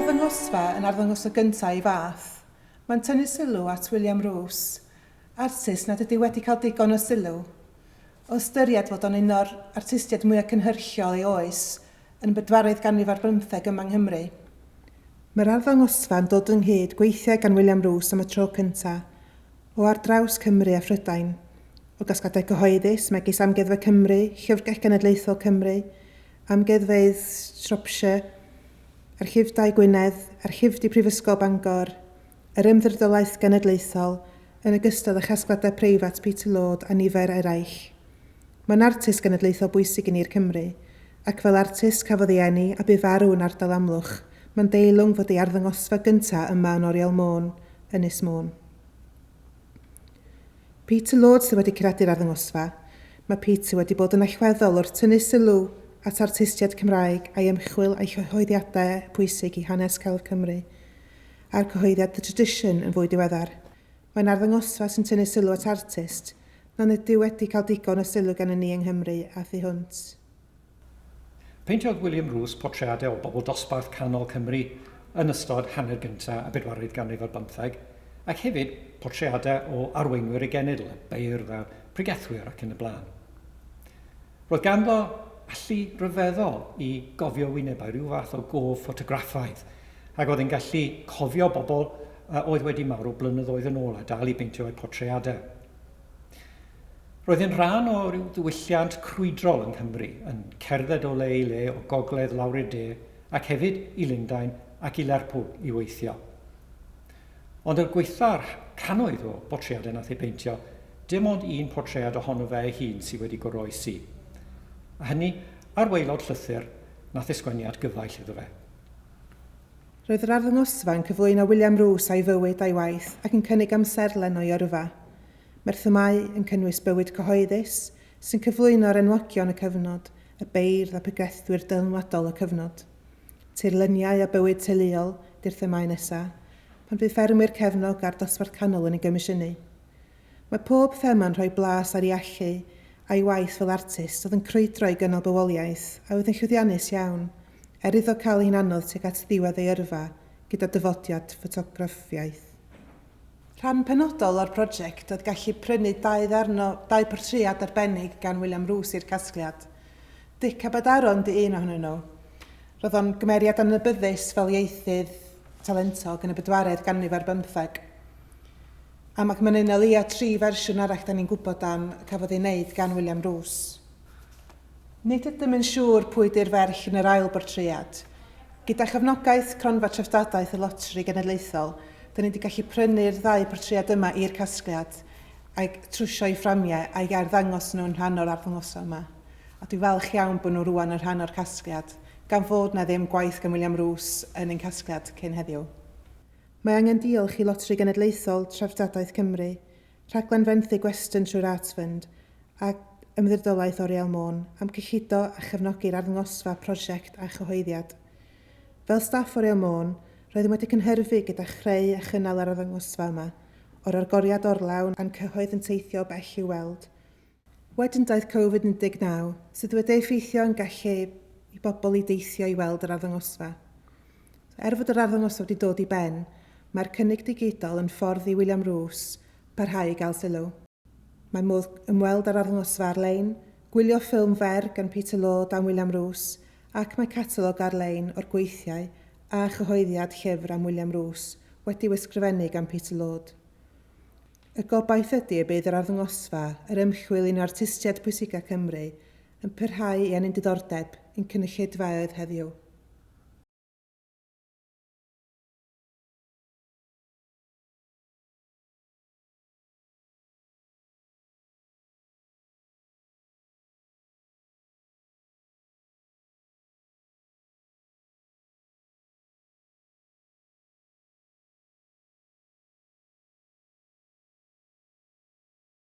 arddangosfa yn arddangosfa gyntaf ei fath. Mae'n tynnu sylw at William Roos, artist nad ydy wedi cael digon o sylw. O ystyried fod o'n un o'r artistiaid mwyaf cynhyrchiol ei oes yn y bedwaredd ganrif ar bymtheg yma yng Nghymru. Mae'r arddangosfa yn dod ynghyd gweithiau gan William Roos am y tro cyntaf, o ar draws Cymru a Phrydain, o gasgliadau cyhoeddus megis Amgueddfa Cymru, Llyfrgell Genedlaethol Cymru, Amgueddfeydd Shropshire, Archifdai Gwynedd, Archifdy Prifysgol Bangor, yr Ymddiriedolaeth Genedlaethol, yn ogystal â chasgliadau preifat Peter Lord a nifer eraill. Mae'n artist genedlaethol bwysig i ni'r Cymry, ac fel artist cafodd ei eni a bu farw yn ardal Amlwch, mae'n deilwng fod ei arddangosfa gyntaf yma yn Oriel Môn, Ynys Môn. Peter Lord sydd wedi curadu'r arddangosfa. Mae Peter wedi bod yn allweddol wrth tynnu sylw at artistiaid Cymraeg a'i ymchwil a'i chyhoeddiadau pwysig i hanes celf Cymru, a'r cyhoeddiad The Tradition yn fwy diweddar. Mae'n arddangosfa sy'n tynnu sylw at artist nad ydyw wedi cael digon o sylw gennym ni yng Nghymru a thu hwnt. Peintiodd William Roos portreadau o bobl dosbarth canol Cymru yn ystod hanner gyntaf y bedwaredd ganrif ar bymtheg, ac hefyd portreadau o arweinwyr y genedl, y beirdd a'r pregethwyr ac yn y blaen. Roedd ganddo allu rhyfeddol i gofio wynebau, rhyw fath o gof ffotograffaidd, ac oedd yn gallu cofio bobl oedd wedi marw blynyddoedd yn ôl a dal i beintio eu portreadau. Roedd yn rhan o ryw ddiwylliant crwydrol yng Nghymru, yn cerdded o le i le, o gogledd lawr i'r de, ac hefyd i Lundain ac i Lerpwl i weithio. Ond er gwaetha'r cannoedd o bortreadau nath ei beintio, dim ond un portread ohono fe ei hun sydd wedi goroesi. A hynny ar waelod llythyr nath ei sgwennu at gyfaill iddo fe. Roedd yr arddangosfa yn cyflwyno William Roos a'i fywyd a'i waith ac yn cynnig amserlen o'i yrfa. Mae'r themâu yn cynnwys bywyd cyhoeddus, sy'n cyflwyno'r enwogion y cyfnod, y beirdd a pregethwyr dylanwadol y cyfnod. Tirluniau a bywyd teuluol 'di'r themâu nesa, pan fydd ffermwyr cefnog a'r dosbarth canol yn ei gomisiynu. Mae pob thema'n rhoi blas ar ei allu a'i waith fel artist oedd yn crwydro i gynnal bywoliaeth a oedd yn llwyddiannus iawn, er iddo cael hi'n anodd tuag at ddiwedd ei yrfa gyda dyfodiad ffotograffiaeth. Rhan penodol o'r prosiect oedd gallu prynu dau ddarn o, dau portread arbennig gan William Roos i'r casgliad. Dic Aberdaron 'di un ohonyn nhw. Roedd o'n gymeriad adnabyddus fel ieithydd talentog yn y bedwaredd ganrif ar bymtheg. A mae mae'n un o leia tri fersiwn arall 'da ni'n gwybod am cafodd ei wneud gan William Roos. Nid ydym yn siŵr pwy 'di'r ferch yn yr ail bortread. Gyda chefnogaeth Cronfa Treftadaeth y Loteri Genedlaethol, 'da ni 'di gallu prynu'r ddau portread yma i'r casgliad, a'u trwsio i fframiau a'u arddangos nhw'n rhan o'r arddangosfa yma. A dwi falch iawn bod nhw rŵan yn rhan o'r casgliad, gan fod 'na ddim gwaith gan William Roos yn ein casgliad cyn heddiw. Mae angen diolch i Loteri Genedlaethol Treftadaeth Cymru, Rhaglen fenthyg Weston trwy'r Arts Fund a Ymddiriedolaeth Oriel Môn am gyllido a chefnogi'r arddangosfa, prosiect a chyhoeddiad. Fel staff Oriel Môn, roeddem wedi cynhyrfu gyda chreu a chynnal yr arddangosfa yma, o'r argoriad orlawn a'n cyhoedd yn teithio o bell i'w weld. Wedyn daeth Covid 19, sydd wedi effeithio yn gallu i bobl i deithio i weld yr arddangosfa. Er fod yr arddangosfa wedi dod i ben, mae'r cynnig digidol yn ffordd i William Roos parhau i gael sylw. Mae modd ymweld â'r arddangosfa ar-lein, gwylio ffilm fer gan Peter Lord am William Roos ac mae catalog ar-lein o'r gweithiau a chyhoeddiad llyfr am William Roos wedi'w ysgrifennu gan Peter Lord. Y gobaith ydy y bydd yr arddangosfa, yr ymchwil un o artistiaid pwysica Cymru, yn parhau i ennyn diddordeb ein cynulleidfaoedd heddiw.